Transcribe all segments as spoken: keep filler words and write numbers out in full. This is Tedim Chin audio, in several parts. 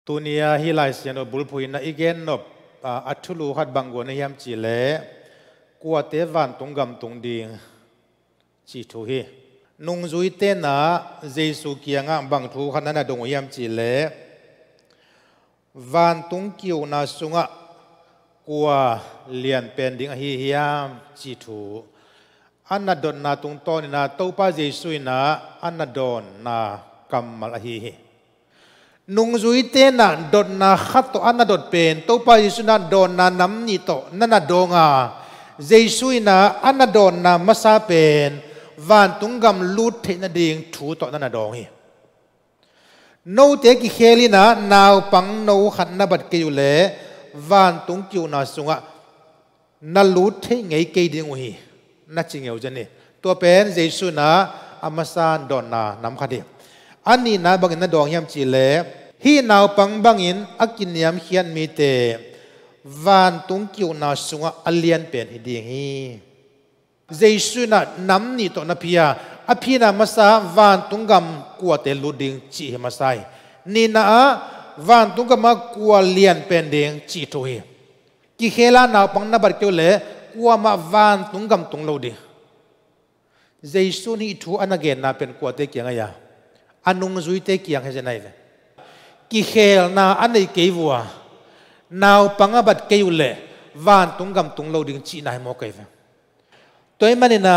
Tuni-a hih Lai Siangtho bulphuh in i gen nop a, a thulu khat bang guan hiam cihleh, kuate vantung gam tung ding cih thu hi. Nungzuite in Jesu kiangah bang thu khat na na dong uh hiam cihleh, vantung ki-ukna sungah kua lianpen ding ahi hiam cih thu a na dotna tungtawn in Topa Jesu in a na dawnna kammal ahi hi. Nungzuite in dotna khat tawh a na dot pen Topa Jesu in dawnna nam nih tawh na na dawng a, Jesu in a na dawnna masa pen vantung gam lut theih nading thu tawh na na dawng hi. Note kikhel in naupang no khat na bat kei uhleh vantung ki-ukna sungah na lut thei ngei kei ding uh hi, na ci ngeu zen hi. Tua pen Jesu in a masa dawnna nam khat hi. A nihna bangin na dawng hiam cihleh, hih naupang bangin a kiniamkhiat mite vantung ki-ukna sungah a lianpen hi ding hi. Jesu in nam nih tawh na pia, a phina masa vantung gam kuate lut ding cih hi masa hi. Nihna ah vantung gamah kua lianpen ding cih thu hi. Kikhel a naupang na bat kei uhleh kuamah vantung gam tung lo ding. Jesu in hih thu a na genna pen kuate kiang ahi a, a nungzuite kiang hi zen ahi ve. Kikhelna a neih kei uh a, naupang a bat kei uhleh vantung gam tung lo ding cihna hi mawk ahi ve. Tua ahih manin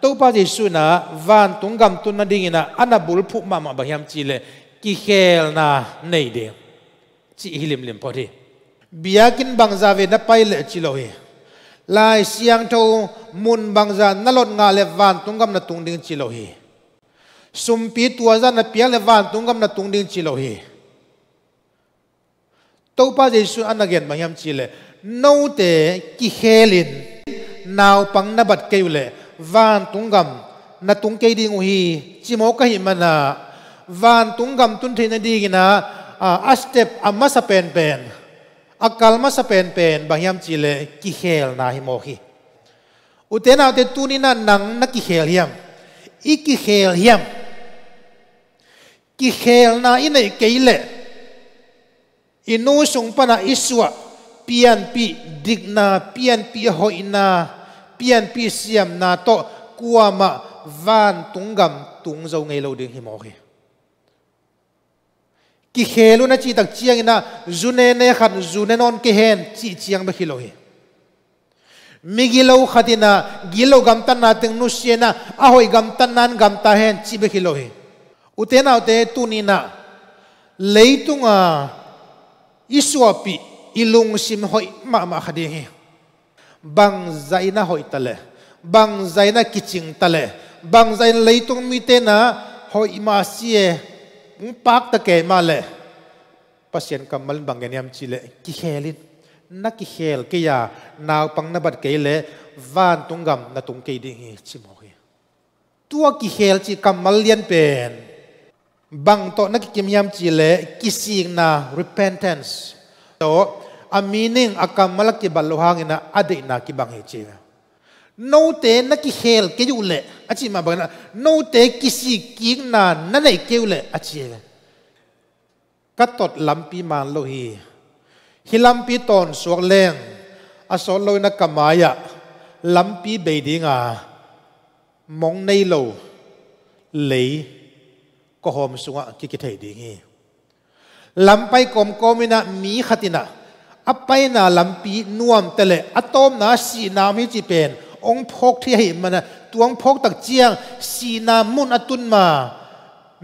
Topa Jesu in vantung gam tun nadingin a na bulphuh mahmah bang hiam cihleh, kikhelna nei ding cih hi limlim phot hi. Biakinn bangzah vei na pai leh ci lo hi. Lai Siangtho mun bangzah na lot ngah leh vantung gam na tung ding ci lo hi. Sumpi tuazah na piak leh vantung gam na tung ding ci lo hi. Topa Jesu in a na gen bang hiam cihleh, note kikhelin naupang na bat kei uhleh vantung gam na tung kei ding uh hi, ci mawk ahih manin vantung gam tun theih nadingin a, a step a masa penpen, a kal masa penpen bang hiam cihleh kikhelna hi mawk hi. Ute naute, tuni-in nang na kikhel hiam? I kikhel hiam? Kikhelna i neih kei leh i nu sung pan i suah pianpih dikna, pianpih hoihna, pianpih siamna tawh kuamah vantung gam tung zo ngei lo ding hi mawk hi. Kikhel un a cih tak ciangin a, zu nene khat zu ne nawn kei hen cih ciang bek hi lo hi. Migilo khat in a gilo gamtatna teng nusia in a, a hoih gamtatna in gamta hen cih bek hi lo hi. Ute naute, tuni-in a leitunga i suahpih, i lungsim hoih mahmah kha ding hi. Bangzah in a hoih ta leh, bangzah in a kicing ta leh, bangzah in leitung mite in a hoih mah si e, hong pakta kei mah leh, Pasian kammal in bang gen hiam cihleh, kikhel in. Na kikhel kei a, naupang na bat kei leh vantung gam na tung kei ding hi, ci mawk hi. Tua kikhel cih kammal lian pen bang tawh na kikim hiam cihleh, kisikna, repentance tawh, a meaning, a kammal a kibat loh hangin a, a deihna kibang hi ci. Note na kikhel kei uhleh a cih mah bangin a, note kisik kikna na neih kei uhleh a ci. Ka tot lampi man lo hi. Hih lampi tawnsuak leng a sawt loin a ka mai-ah lampi bei dinga mong nei lo lei kawhawm sungah kikithei ding hi. Lam pai kawmkawm in a mi khat in a, a paina lampi nuamte leh a tawpna sihna om hi cih pen hong phawk thei ahih manin a, tua hong phawk tak ciang sihna mun a tun ma,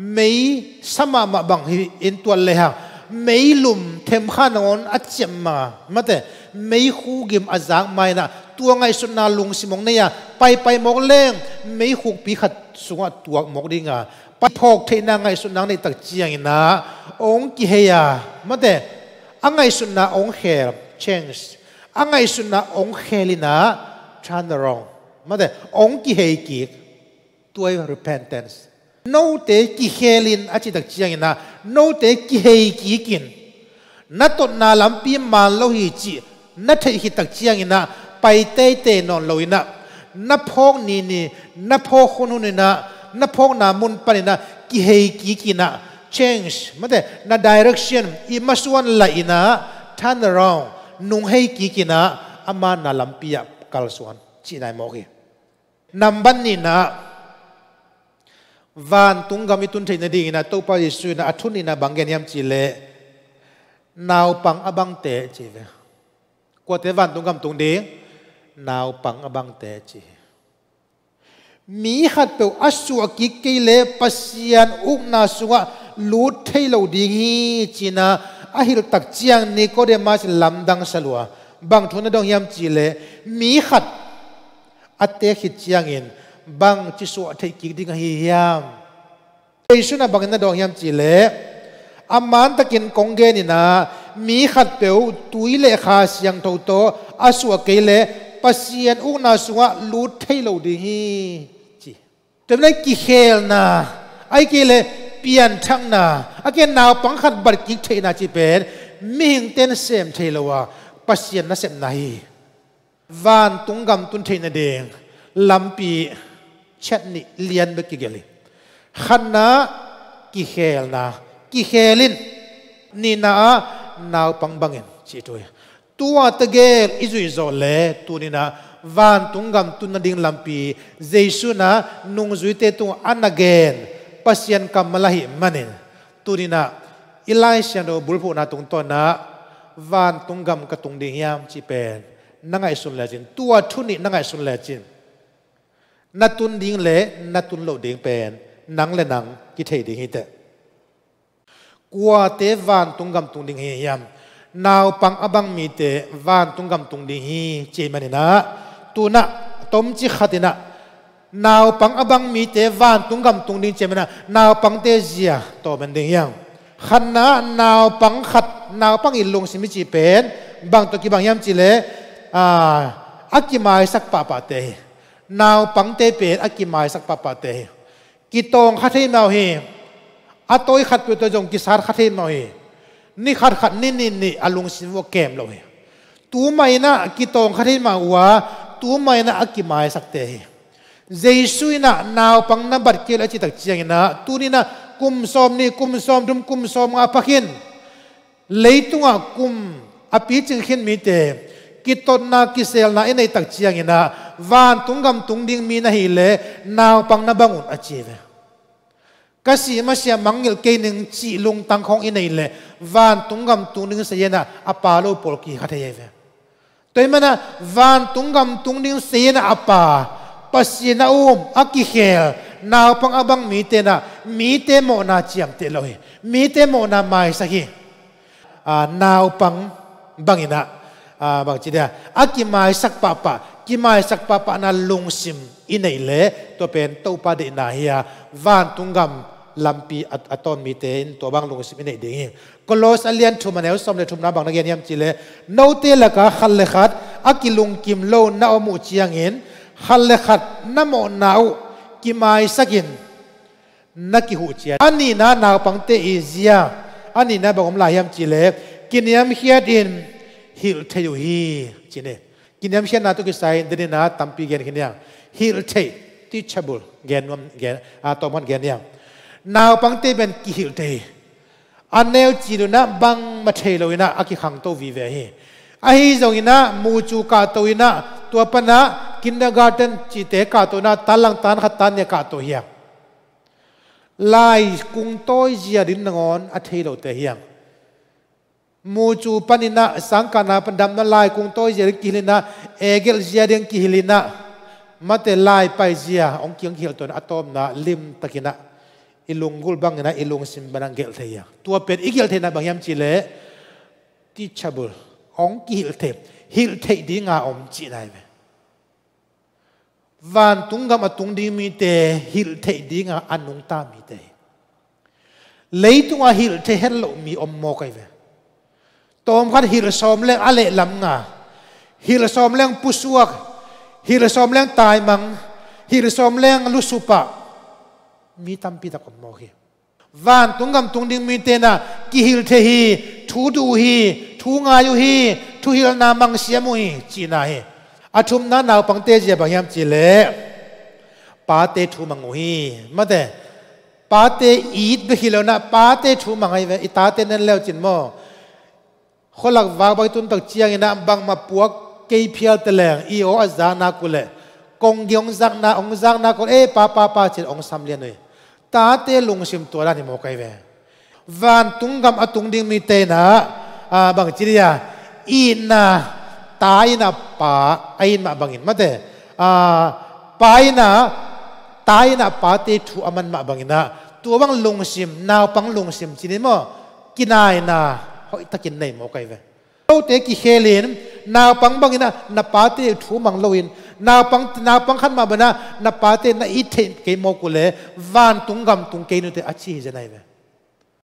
mei sa mahmah bang hi in tuat lehang, meilum themkha nangawn a ciam ma, mate, meikhu gim a zak ma in a, tua ngaihsutna lungsim hong nei a, paipai mawk leng meikhukpi khat sungah tuak mawk dinga, pai phawk theihna ngaihsutna hong neih tak ciangin a, hong kihei a, mate, a ngaihsutna hong khel, change, a ngaihsutna hong khel in a, turn around, mate, hong kihei kik. Tua hi repentance. Note kikhel in a cih tak ciangin a, note kihei kik in. Na totna lampi man lo hi cih na theih khit tak ciangin a, pai teitei nawn lo in a, na phawk nini, na phawk hunhun in a, na phawkna mun panin a, kihei kik in a, change, mate, na direction i masuan lainah turn around, nung hei kikinah ama na lampi ah kalsuan cihna i mawk hi. Nambat nihna, vantung gam i tun theih nadinginah Topa Jesuh inah a thu nihna bang gen hiam cihleh, naupang a bangte ci ve. Kuate vantung gam tung ding? Naupang a bangte ci hi. Mi khatpeuh a suah kik kei le Pasian ukna sungah lut thei lo ding hi, cinah a hilh tak ciang Nicodemus in lamdang sa lua. Bang thu na dong hiam cihleh, mi khat a tek khit ciangin bangci suah theih kik ding ahi hiam? Jesuh inah bangin na dong hiam cihleh, a mantakin kong geninah mi khatpeuh tui le Kha Siangtho tawh a suah kei le Pasian ukna sungah lut thei lo ding hi, ci. Tua manin kikhelna, ahih kei le pianthakna, a ke naupang khat bat kik theihna cih pen mihingte in sem thei lo a, Pasian nasepna hi. Vantung gam tun theih nading lampi ciat nih lian bek kigelh hi. Khatna, kikhelna, kikhel in. Nihna ah, naupang bangin cih thu hi. Tua tegel i zuih zawh le tuninah vantung gam tun nading lampi Jesuh inah nungzuite tungah a na gen Pasian kammal ahih manin, tuninah i Lai Siangtho bulphuhna tungtawnah vantung gam ka tung ding hiam cih pen na ngaihsun lecin, tua thu nih na ngaihsun lecin, na tun ding le na tun loh ding pen nang le nang kithei ding hi teh. Kuate vantung gam tung ding hi hiam? Naupang a bang mite vantung gam tung ding hi, ci ahih maninah, tunah tomcik khatinah naupang a bang mite vantung gam tung ding ci ahih maninah naupangte zia tawm en ding hiam? Khatna, naupang khat, naupang i lungsim i cih pen bang tawh kibang hiam cihleh, a, a kimaisak pahpahte hi. Naupangte pen a kimaisak pahpahte hi. Kitawng kha thei mah uh hi. A tawi khat peuh tawh zong kisat kha thei mah uh hi. Ni khatkhat, ni nihnih a lungsim uh a kem lo hi. Tu mah inah kitawng kha thei mah uh a, tu mah inah a kimaisakte hi. Jesuh inah naupang na bat kei le a cih tak cianginah tuninah kum sawmnih, kum sawmthum, kum sawmnga pha khin, leitungah kum a picing khin mite, kitotna, kiselna i neih tak cianginah vantung gam tung ding mi na hih leh naupang na bang un, a ci ve. Ka sih masiah mangngilh kei ning cih lungtang khawng i neih leh vantung gam tung ding sazianah a pha lo pawl kihi kha thei hi ve. Tua ahih maninah vantung gam tung ding sazianah a pha, Pasian a um, a kikhel naupang a bang mite inah mite mawhna ciamteh lo hi. Mite mawhna maisak hi. A, naupang banginah, a, bangci dia, a kimaisak pahpah, kimaisak pahpahna lungsim i neih leh tua pen Topa deihna hi a, vantung gam lampi a, a tawn mite in tua bang lungsim i neih ding hi. Kolos a lian thum a neu sawm le thumna bang na gen hiam cihleh, note lakah khat le khat a kilungkim lo na om uh ciangin khat le khat na mawhna uh kimaisakin na kihuh ciat. A nihna naupangte i zia, a nihna bang om lai hiam cihleh, kiniamkhiatin hilh thei uh hi, ci ni. Kiniamkhiatna tawh kisai deninah tampi gen khin hi hang. Hilh theih, teachable, gen nuam, gen, a, tawm khat gen hi hang. Naupangte pen kihilh thei hi. A neu cil unah bangmah thei loinah a kikhangto vive hi. Ahi zonginah mucu kahto inah tua panah kindergarten cihte kahto inah tan lang tan khat tan nih a kahto hi a, lai kungtawi zia ding nangawn a thei lote hi a, mucu paninah sangkahna pan damna lai kungtawi zia ding kihilhinah, egelh zia ding kihilhinah, mate lai pai zia hong ki hong kihilh tuan a tawpna limtakinah i lunggulh banginah i lungsim banah gelh thei hi a. Tua pen i gelh theihna bang hiam cihleh teachable, hong kihilh thei, hilh theih dinga om cihna hi ve. Vantung gam a tung ding mite hilh theih dinga a nungta mite hi. Leitungah hilh thei het loh mi om mawk ahi ve. Tawmkhat hilh sawm leng a lehlam nga, hilh sawm leng pusuak, hilh sawm leng taimang, hilh sawm leng lusupa mi tampi tak om mawk hi. Vantung gam tung ding mite inah kihilh thei hi, thu duh uh hi, thu ngai uh hi, thuhilhna mangsiam uh hi, cihna hi. A thumna naupangte zia bang hiam cihleh pate thu mang uh hi, mate. Pate it bek hi lo-in ah, pate thu mang ahi ve, i tate nen leucin maw. Khualak vak bang i tun tak ciangin ah, bangmah puak kei phial ta leng, i aw a zak nak uh leh, kongge hong zak nak, hong zak nak uh leh, "Eh, pa, pa, pa," ci-in hong sam lian uh hi. Tate lungsim tua dan hi mawk ahi ve. Vantung gam a tung ding mite in ah, ah, bang ci ding a, itna, ta in ah pa a it mah bangin, mate, ah, pa in ah, ta in ah pate thu a man mah bangin ah, tua bang lungsim, naupang lungsim ci ni maw, kinaina hoihtakin nei mawk ahi ve. Note kikhelin, naupang bangin ah na pate thu mang loin, naupang, naupang khat mah bangin ah na pate na it theih kei mawk uh leh, vantung gam tung kei ni uh teh, a ci hi zen ahi ve.